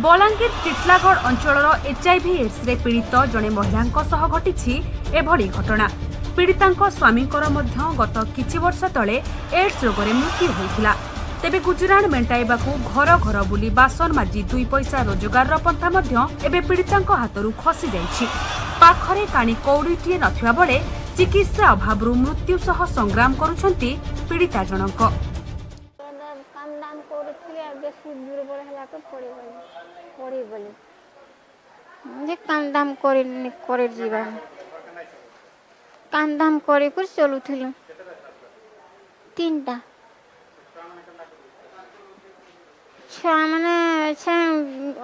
ବଲାଙ୍ଗୀର ଟିଟଲାଗଡ଼ ଅଞ୍ଚଳର ଏଚ୍ଆଇଭି ଏଡ୍ସରେ ପୀଡ଼ିତ ଜଣେ ମହିଳାଙ୍କ ସହ ଘଟିଛି ଏଭଳି ଘଟଣା। ପୀଡ଼ିତାଙ୍କ ସ୍ୱାମୀଙ୍କର ମଧ୍ୟ ଗତ କିଛି ବର୍ଷ ତଳେ ଏଡ୍ସ ରୋଗରେ ମୃତ୍ୟୁ ହୋଇଥିଲା। ତେବେ ଗୁଜୁରାଣ ମେଣ୍ଟାଇବାକୁ ଘର ଘର ବୁଲି ବାସନ ମାଜି 2 ପଇସା ରୋଜଗାରର ପନ୍ଥା ମଧ୍ୟ ଏବେ ପୀଡ଼ିତାଙ୍କ ହାତରୁ ଖସିଯାଇଛି। ପାଖରେ କାଣି କଉଡ଼ିଟିଏ ନଥିବା ବେଳେ ଚିକିତ୍ସା ଅଭାବରୁ ମୃତ୍ୟୁ ସହ ସଂଗ୍ରାମ କରୁଛନ୍ତି ପୀଡ଼ିତା ଜଣଙ୍କ। କାମ ଦାମ କରୁଥିଲି ଆଉ ବେଶୀ ଦୁର୍ବଳ ହେଲାକୁ ପଡ଼ିଗଲି ପଡ଼ିଗଲି ଯେ କାମ ଦାମ କରି କରି ଯିବା, କାମ ଦାମ କରି କରି ଚଲୁଥିଲୁ। 3ଟା ଛୁଆମାନେ ସେ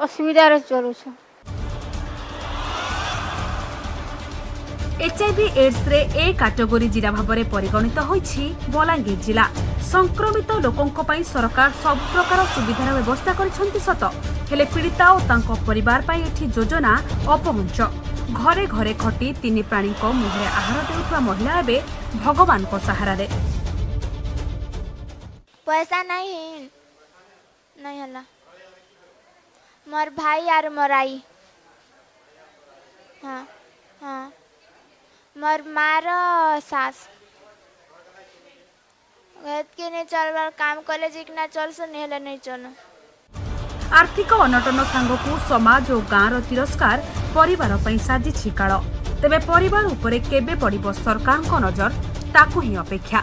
ଅସୁବିଧାରେ ଚଲୁଛୁ। ଏଚ୍ଆଇଭି ଏଡ୍ସରେ ଏ କାଟେଗୋରୀ ଜିଲ୍ଲା ଭାବରେ ପରିଗଣିତ ହୋଇଛି ବଲାଙ୍ଗୀର ଜିଲ୍ଲା। ସଂକ୍ରମିତ ଲୋକଙ୍କ ପାଇଁ ସରକାର ସବୁ ପ୍ରକାର ସୁବିଧାର ବ୍ୟବସ୍ଥା କରିଛନ୍ତି ସତ, ହେଲେ ପୀଡ଼ିତା ଓ ତାଙ୍କ ପରିବାର ପାଇଁ ଏଠି ଯୋଜନା ଅପହଞ୍ଚ। ଘରେ ଘରେ ଖଟି 3 ପ୍ରାଣୀଙ୍କ ମୁହଁରେ ଆହାର ଦେଉଥିବା ମହିଳା ଏବେ ଭଗବାନଙ୍କ ସାହାରାରେ। ପଇସା ନାହିଁ, ନାଇଁ ହେଲା। ମୋର ଭାଇ ଆର୍ ମୋର I, ହଁ ହଁ, ମୋର ମାର ଶାଶ। ହେତ୍କି ନାଇଁ ଚଲବାର, କାମ କଲେ ଯେ ନା ଚଲସୁ, ନି ହେଲେ ନାଇଁ ଚଲୁ। ଆର୍ଥିକ ଅନଟନ ସାଙ୍ଗକୁ ସମାଜ ଓ ଗାଁର ତିରସ୍କାର ପରିବାର ପାଇଁ ସାଜିଛି କାଳ। ତେବେ ପରିବାର ଉପରେ କେବେ ପଡ଼ିବ ସରକାରଙ୍କ ନଜର, ତାକୁ ହିଁ ଅପେକ୍ଷା।